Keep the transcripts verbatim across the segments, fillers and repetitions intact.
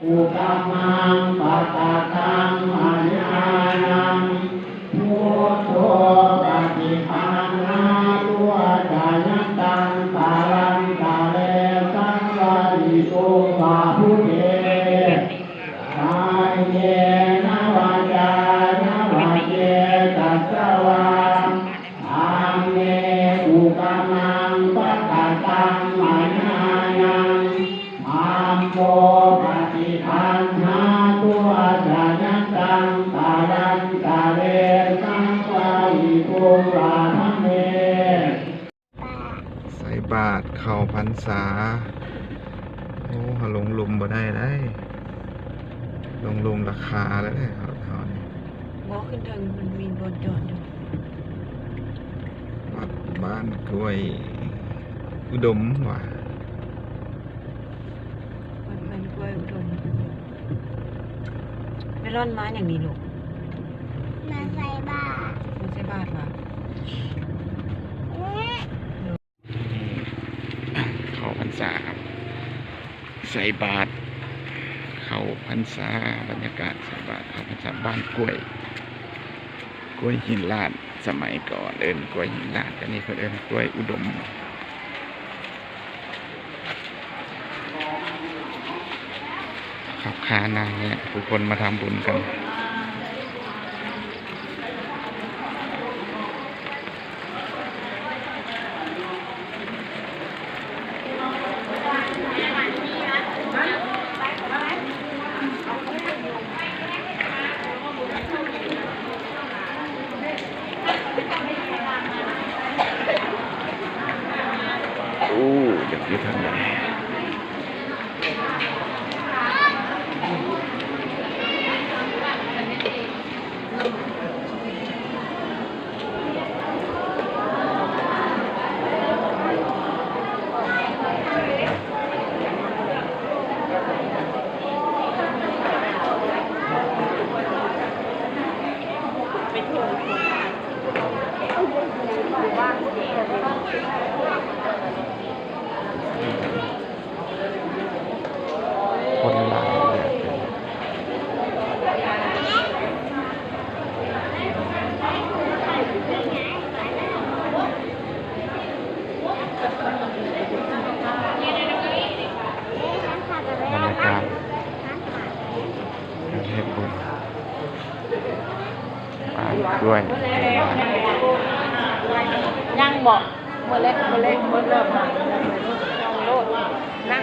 Ukamaṃ pakataṃ mayā yaṃ, buddho paṭiggaṇhatu accayantaṃ, kālantare saṃvarituṃ va buddhe. Kāyena vācāya va cetasā vā, dhamme ukamaṃ pakataṃ mayā yaṃ, dhammo paṭiggaṇhatu accayantaṃ, kālantare saṃvarituṃ va dhamme. ใส่บาตรเข้าพรรษา โอ้ เฮาลงลุ่มบ่ได้เด้ ลงลุ่มราคาแล้วเด้ รถเฮานี่ บ่ ขึ้นเทิงมันมีรถจอดอยู่ วัดบ้านกล้วยอุดมว่ะ วัดบ้านกล้วยอุดม เมลอนมาอย่างนี้ลูก มาใส่บาตร มาใส่บาตรว่ะ เข้าพรรษาครับ ใส่บาตรเข้าพรรษา บรรยากาศใส่บาตรเข้าพรรษาบ้านกล้วย กล้วยหินลาด สมัยก่อนเอิ้นกล้วยหินลาด อันนี้เพิ่นเอิ้นกล้วยอุดม ครับ ค่านั่งเนี่ย ผู้คนมาทำบุญกัน โอ้ อยากอยู่ทางไหน คนหลายเหลือเกิน บรรยากาศการเฮ็ดบุญ ปานกล้วย ยังบ่ มื้อเล็ก มื้อเล็ก มื้อเริ่มมา โลด นั่ง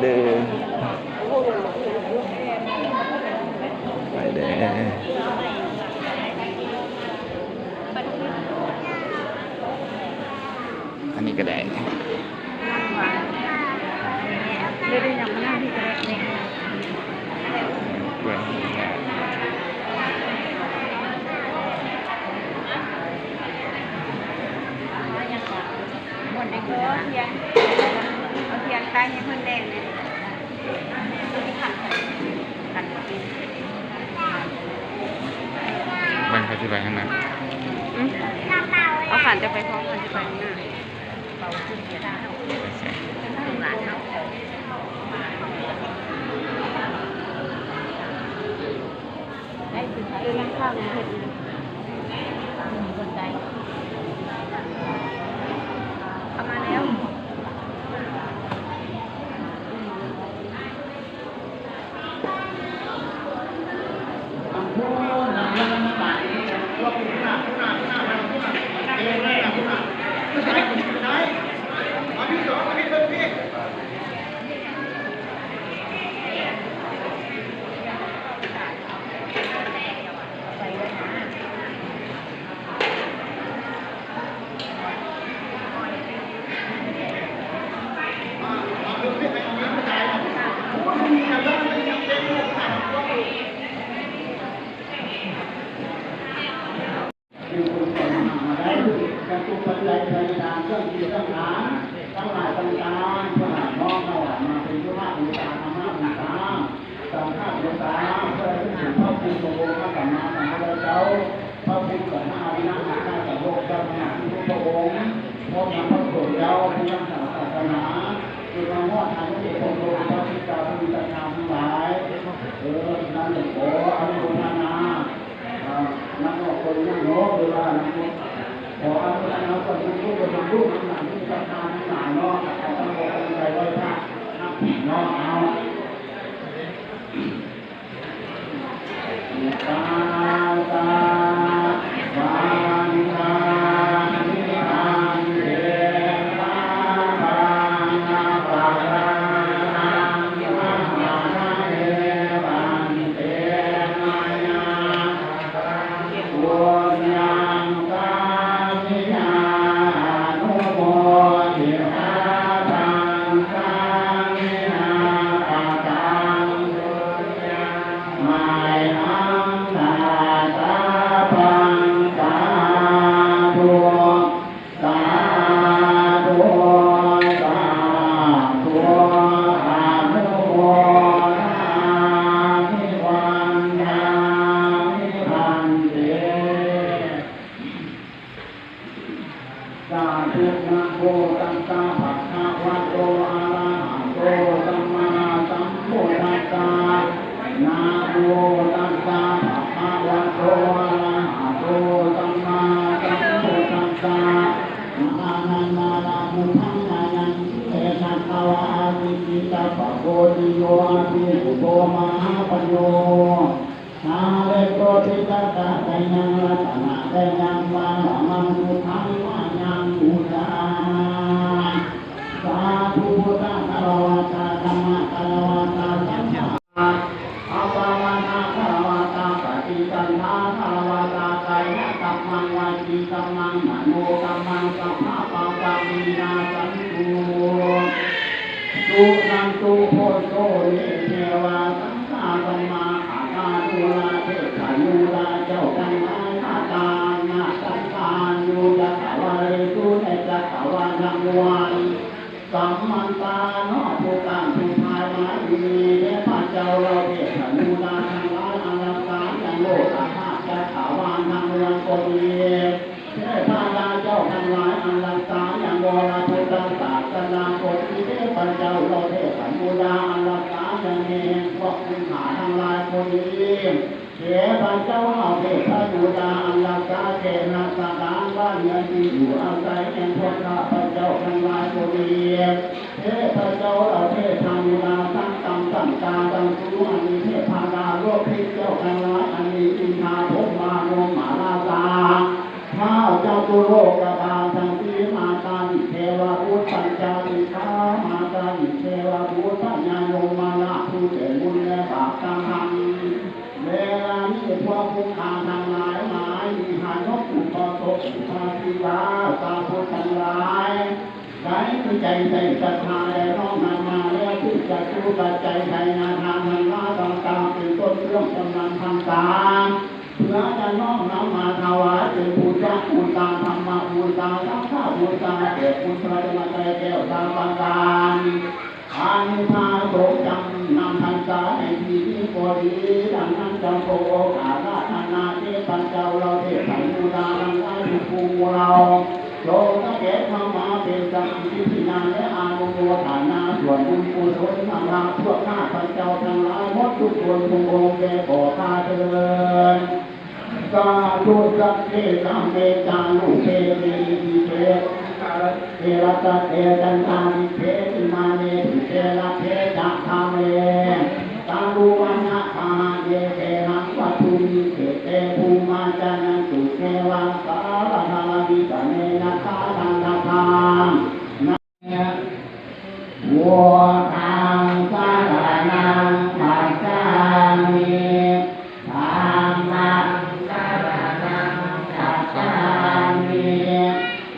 เด้อ ไปเด้อ อันนี้ก็ได้ เดี๋ยวๆ ยังมานั่งที่กระดาษเนี่ย เอาเทียน เอาเทียนใส่ให้เพิ่นแดงเนี่ย เบิ่งเขาสิไปทางนั้น อืม เอาขันจะไปพร้อมกัน สิไปข้างหน้า ไปใส่ เอามาแล้ว จตุปัจจัย ไพยทาน เครื่องกินเครื่องฉัน ทั้งหลายต่างๆ เพื่อน้อมถวายมาเป็นพุทธบูชา ธรรมบูชา สังฆบูชา เพื่อให้ถึงพระภูมิขององค์พระสัมมาสัมพุทธเจ้า สัมมาวินัยหาได้จากโลกเจ้าพระยาทุกพระองค์ พร้อมทั้งพระสงฆ์เจ้าผู้รักษาศาสนา คือมามอบอายุแก่พระองค์พระพุทธเจ้าผู้มีศรัทธาทั้งหลาย เออ นั้นขออนุโมทนา อ่า นักออกคนนั่งรถหรือว่านักรถ ขออนุโมทนาส่วนบุญทุกคนทั้งลูกทั้งหลานที่มีศรัทธาทั้งหลายเนาะ ขอตั้งอกตั้งใจไหว้พระนับถือเนาะ เอา Sā sā vandāmi bhante, sāvakaṃ aparādhaṃ khamatha me bhante, mayā kataṃ puññaṃ sāminā anumoditabbaṃ, sāminā kataṃ puññaṃ mayhaṃ dātabbaṃ. Sādhu, sādhu, sādhu, anumodāmi, vandāmi bhante. Sādhu. Namo tassa bhagavato arahato sammāsambuddhassa. Namo tassa bhagavato arahato sammāsambuddhassa. Mahānāma buddhaṃ mayā sīse satvā āsi, cittaṃ pāpūhi yo abhiyuggo mahāpañño. Sāreputtidāsa jayaṃ ratanajayaṃ, varamaṃ buddhaṃ mayaṃ pūjā. Sādhu. Buddhagāravassa, dhammagāravassa, saṅghagāravassa, appamāṇagāravassa, paṭisallāgāravassa, kāyakammaṃ vacīkammaṃ manokammaṃ sabbapāpā vinassantu. Suṇantu bhonto ye devā saṅghā samāgatā, dūrabbhi ca nūrabbhi ເຈົ້າທັງຫຼາຍ kataṃ na saṅghaṃ, yo cakkavāḷesu ໃນຈັກກະວານທັງມວນ, samantā ເນາະ ທຸກຂ້າງທຸກຝ່າຍ ມາມີເທບພະເຈົ້າເຫຼົ່າເທບພະຍາດທັງຫຼາຍ ອາລັກຂາຍັງໂລກະທາດຈັກກະວານທັງມວນກໍດີ. ເທພະເຈົ້າທັງຫຼາຍ ອາລັກຂາຍັງວໍລະພຸດທະສາສະໜາ ກໍດີ ເທພະເຈົ້າເຫຼົ່າເທພະຍາດ ອາລັກຂາຍັງແມ່ແຫ່ງພວກຜູ້ຂ້າທັງຫຼາຍກໍດີ, ເທພະເຈົ້າເຫຼົ່າເທພະຍາດ ອາລັກຂາແກ່ລາຊະການ ບ້ານເຮືອນທີ່ຢູ່ອາໄສແຫ່ງພວກຂ້າພະເຈົ້າທັງຫຼາຍກໍດີ, ເທພະເຈົ້າເຫຼົ່າເທພະຍາດ ທັງຕ່ຳທັງກາງທັງສູງ ອັນມີເທພະດາລົບພິດເຈົ້າທັງຫຼາຍ ອັນມີອິນທາພົມມາຍົມມາລາຊາ ທ້າວຈະຕຸໂລກະບານທັງສີ່ ມາຕານິເທວະບຸດ ປັນຈາລິກາມາຕານິເທວະບຸດ ພະຍາຍົມມະລາດ ຜູ້ໃຈບຸນແລະບາບກຳທັງ ເວລານີ້ພວກຜູ້ຂ້າທັງຫຼາຍ ມາມີຫາຍົກອຸປະສົກອຸປາສິກາ ຊາວພຸດທັງຫຼາຍ ໃຜມີໃຈໃສ່ສັດທາ ແລະນ້ອມນຳມາແລ້ວ ທີ່ຈະຈູປັດໄຈໄທຍະທານທັງຫຼາຍຕ່າງໆ ເປັນຕົ້ນເຄື່ອງກຳລັງພັນສາ ເພື່ອຈະນ້ອມນຳມາຖວາຍເປັນປູຊາ ປູຊາທຳມະປູຊາ ສັງຄະປູຊາ ແດ່ພຸດທະລັດຕະນະໄຕແກ້ວສາມປະການ ອັນພະສົງຈຳນຳພັນສາໃນທີ່ນີ້ກໍດີ. ດັ່ງນັ້ນ ຈຳພວກໂອກາສາທະນາ ເທພະເຈົ້າເຫຼົ່າເທພະຍາດທັງຫຼາຍທຸກໝູ່ເຫຼົ່າ ຈົ່ງສະແກດເຂົ້າມາເປັນສັກຂີພິທະຍານ ແລະອະນຸໂມທະນາສ່ວນບຸນກຸສົນນຳພວກຂ້າພະເຈົ້າທັງຫຼາຍໝົດທຸກຄົນທຸກອົງແດ່ຂໍພະເທີນ. Sādhu. Sagge kāme ca rūpe girisikharataṭe cantalikkhe vimāne dīpe raṭṭhe ca gāme taruvanagahane gehavatthumhi khette bhummā cāyantu devā jalathalavisame yakkhagandhabba Buddhaṃ saraṇaṃ gacchāmi. Dhammaṃ saraṇaṃ gacchāmi.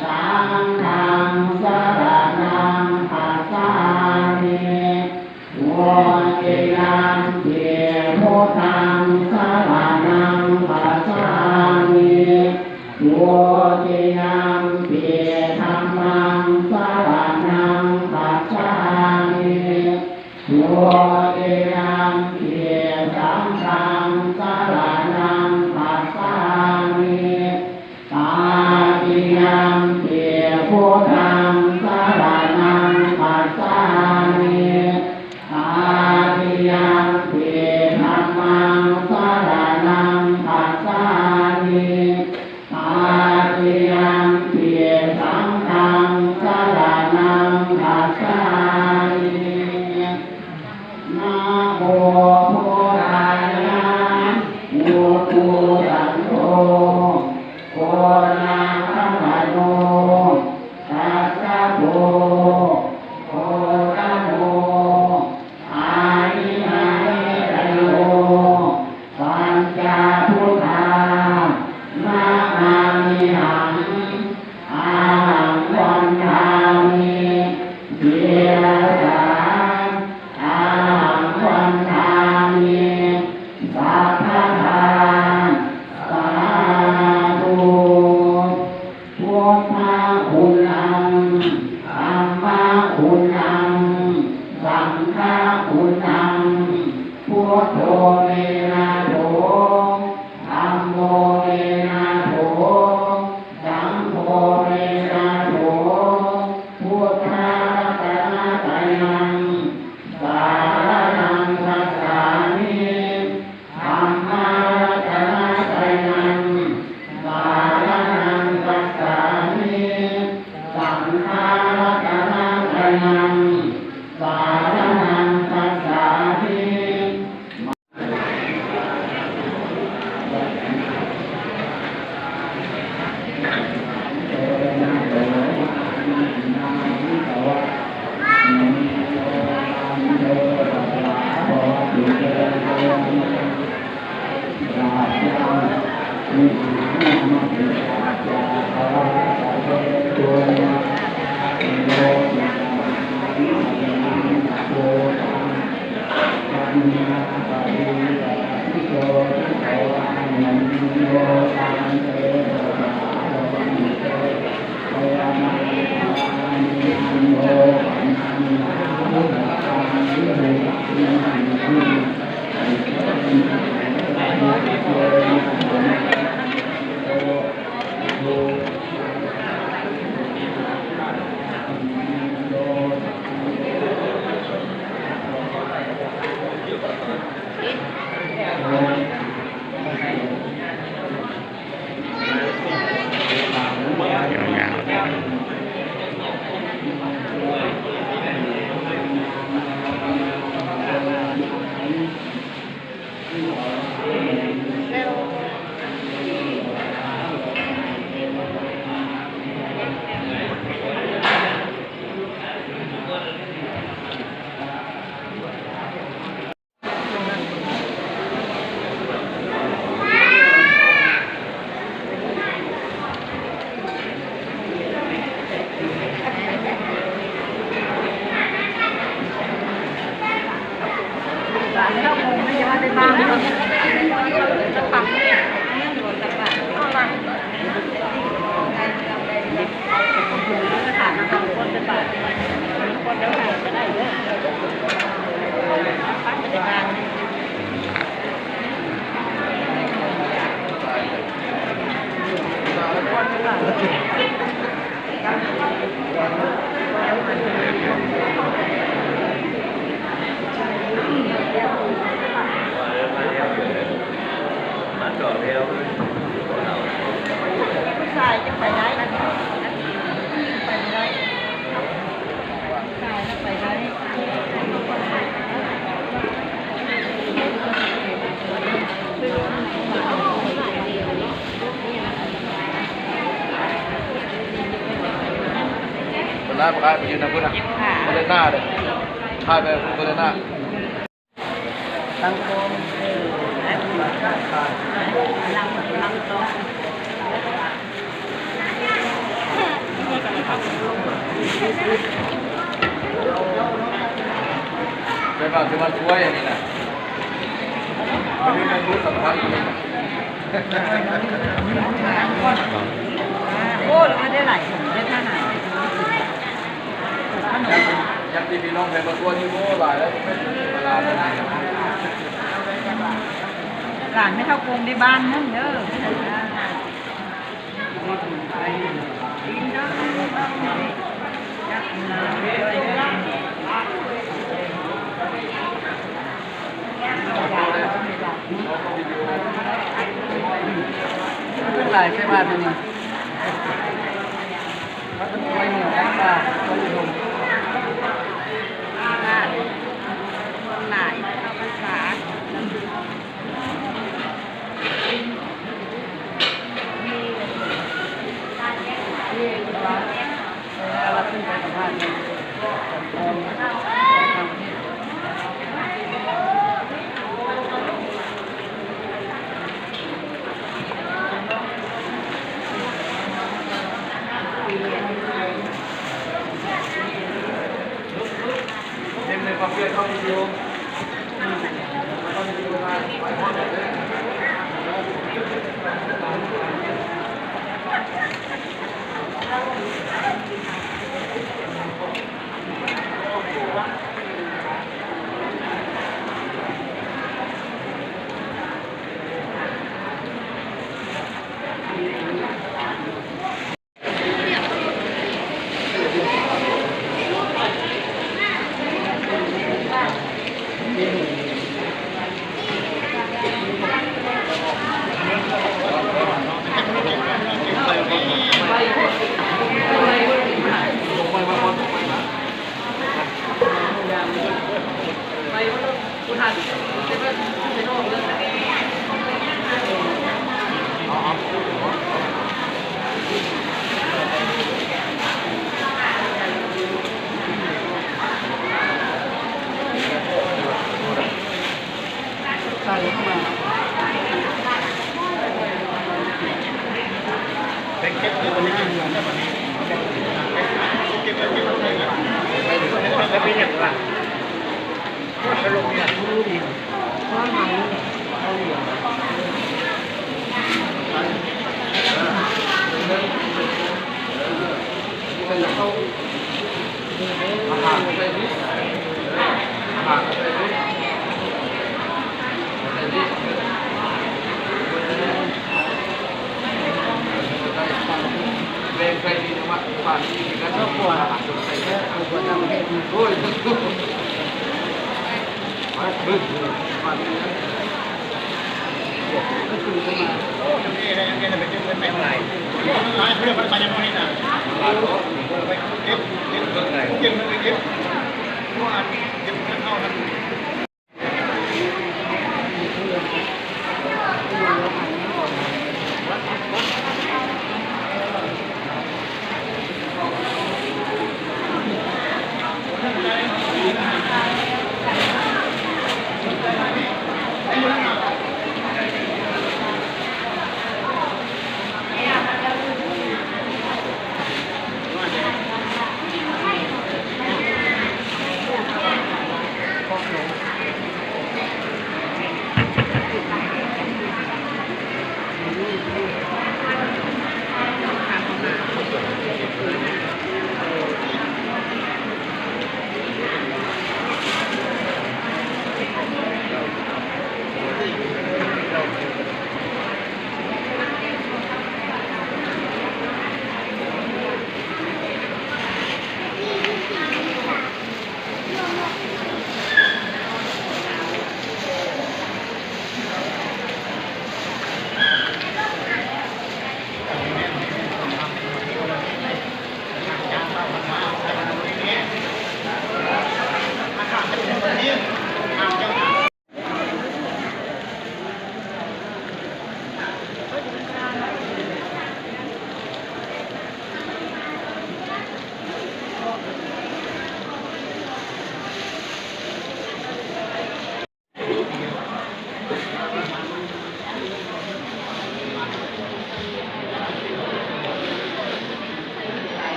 Saṅghaṃ saraṇaṃ gacchāmi. Dutiyampi buddhaṃ saraṇaṃ gacchāmi. Dutiyampi dhammaṃ saraṇaṃ gacchāmi. Dutiyampi saṅghaṃ saraṇaṃ gacchāmi. Ahaṃ, ahaṃ vandāmi sirasā, ahaṃ vandāmi sabbadā. Sādhu. Buddhaguṇaṃ, dhammaguṇaṃ, saṅghaguṇaṃ. Buddho me nātho, dhammo me nātho, saṅgho me nātho. Buddharatanattayaṃ saraṇaṃ gacchāmi. Dhammaratanattayaṃ saraṇaṃ gacchāmi. Saṅgharatanattayaṃ saraṇaṃ gacchāmi. Bân hâ, pahai, pahai, pahai, pahai. Bân hâ, pahai, pahai, pahai. ไปบ้านที่บ้านช่วยอันนี้นะ ไม่ได้เป็นผู้สำคัญเลยนะ โอ้ เราได้หลายถุงได้เท่าไหร่ ยังที่พี่น้องไปประท้วงที่โม่หลายแล้ว เป็นเวลาเท่าไหร่นะ หลานไม่เท่ากงได้บ้านนั่นเด้อ เพิ่งหลายใช่ไหมตัวนี้ เ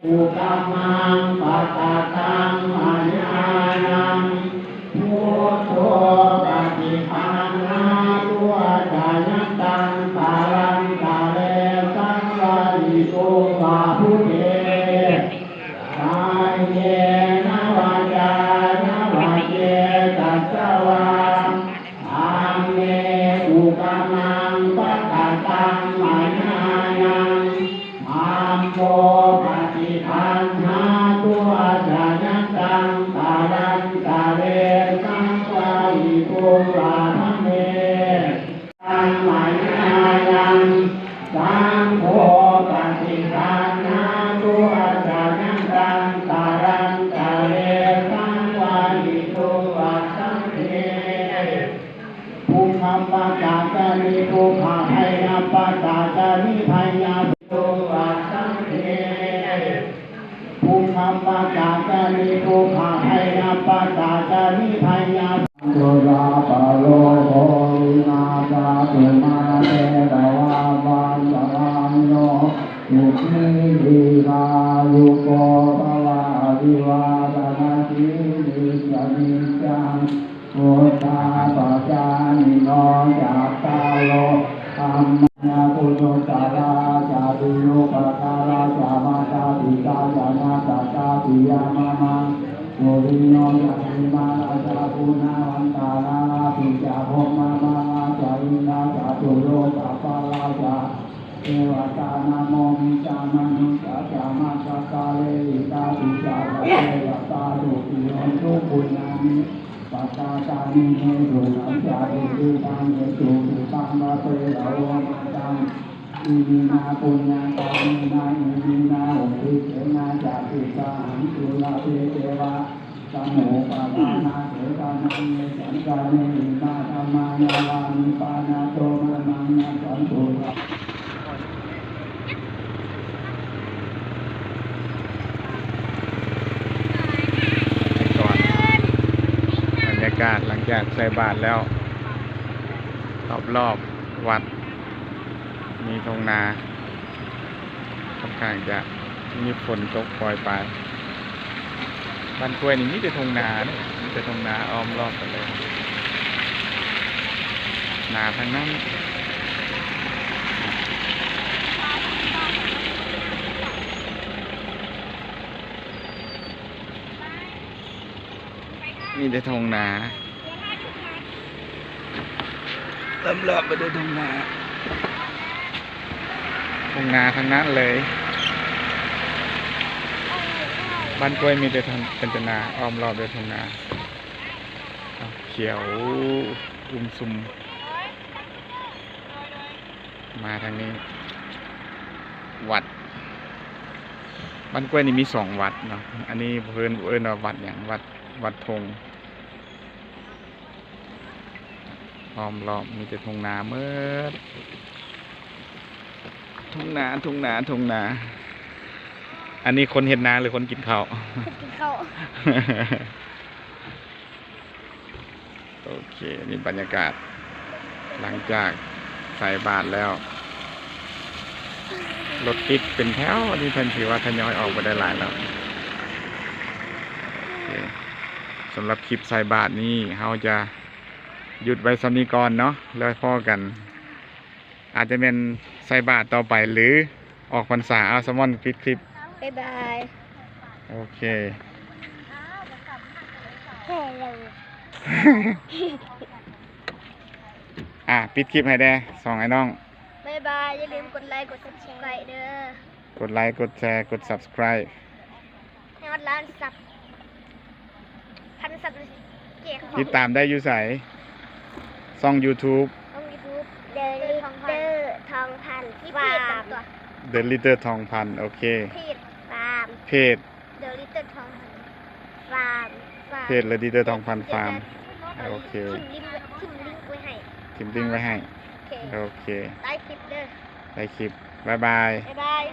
เ Kukammaṃ pakataṃ mayā yaṃ, buddho paṭiggaṇhatu accayantaṃ, kālantare saṃvarituṃ va buddhe. Kāyena vācāya va cetasā vā, dhamme kukammaṃ pakataṃ mayā yaṃ, dhammo paṭiggaṇhatu accayantaṃ, kālantare saṃvarituṃ va dhamme. Taṃ mayā yaṃ, saṅgho paṭiggaṇhatu accayantaṃ, kālantare saṃvarituṃ va saṅghe. Puggappacchā ca nippuggappā, bhayappattā ca nibbhayā, va saṅghe. Puggappacchā ca nippuggappā, bhayappattā ca nibbhayā. Dukkharogabhayā vinassatu, mā te bhavatvantarāyo, sukhī dīghāyuko bhava. Abhivādanasīlissa niccaṃ vuḍḍhāpacāyino, cattāro dhammā guṇuttarā, sārīrikā dānā ca mātā pitā ca ñātakā piyā mamaṃ, suriyo candimā rājā guṇavantā narāpi ca, brahmamārā ca indā ca lokapālā ca devatā, namo mittā manussā ca majjhattā verikāpi ca, sabbe sattā sukhī hontu puññāni pakatāni me. Dukkhaṃ ca nibbutaṃ hetuṃ, sukhaṃ sabbe bhavo. Iminā puññakammena, iminā uddisena ca, ṭhitā haṃsu labhe ceva, taṇhupādānachedanaṃ. Ye santāne hīnā dhammā, yāva nibbānato mamaṃ, nassantu sabbadā. ก่อนบรรยากาศหลังจากใส่บาตรแล้ว รอบๆวัด มีทุ่งนา ค่อนข้างจะมีฝนตกโปรยปราย บ้านกล้วยนี่มีแต่ทุ่งนาเด้ มีแต่ทุ่งนาอ้อมรอบไปเลย นาทั้งนั้น มีแต่ทุ่งนา รอบๆไปด้วยทุ่งนา ทุ่งนาทั้งนั้นเลย บ้านกล้วยมีแต่ทุ่ง เป็นแต่นา อ้อมรอบด้วยทุ่งนา อ้าว เขียว อุ้มซุม มาทางนี้ วัด บ้านกล้วยนี่มีสองวัดเนาะ อันนี้เพิ่นเอิ้นว่าวัดหยัง วัด วัดธง อ้อมรอบมีแต่ทุ่งนาหมด ทุ่งนา ทุ่งนา ทุ่งนา อันนี้คนเฮ็ดนาหรือคนกินข้าว คนกินข้าว โอเค นี่บรรยากาศ หลังจากใส่บาตรแล้ว รถติดเป็นแถว นี่เพิ่นถือว่าทยอยออกไปได้หลายแล้ว โอเค สำหรับคลิปใส่บาตรนี้ เฮาจะหยุดไว้ส่ำนี้ก่อนเนาะ แล้วพ้อกัน อาจจะแม่นใส่บาตรต่อไป หรือออกพรรษา เอา สมอนปิดคลิป บ๊ายบาย โอเค ฮัลโหล อ่ะ ปิดคลิปให้แด่ สองไอ้น้อง บ๊ายบาย อย่าลืมกดไลค์ กด subscribe เด้อ กดไลค์ กดแชร์ กด subscribe ให้ฮอดล้านซับ พันซับ เจ๊ ติดตามได้อยู่ไส ช่อง YouTube ช่อง YouTube The Little ทองพัน มีเพจนำตั๊ว The Little ทองพัน โอเค เพจ Farm เพจ The Little ทองพัน Farm Farm เพจ The Little ทองพัน Farm โอเค ทิ่มลิงก์ไว้ ทิ่มลิงก์ไว้ให้ ทิ่มลิงก์ไว้ให้ โอเค โอเค ได้คลิปเด้อ ได้คลิป บ๊ายบาย บ๊ายบาย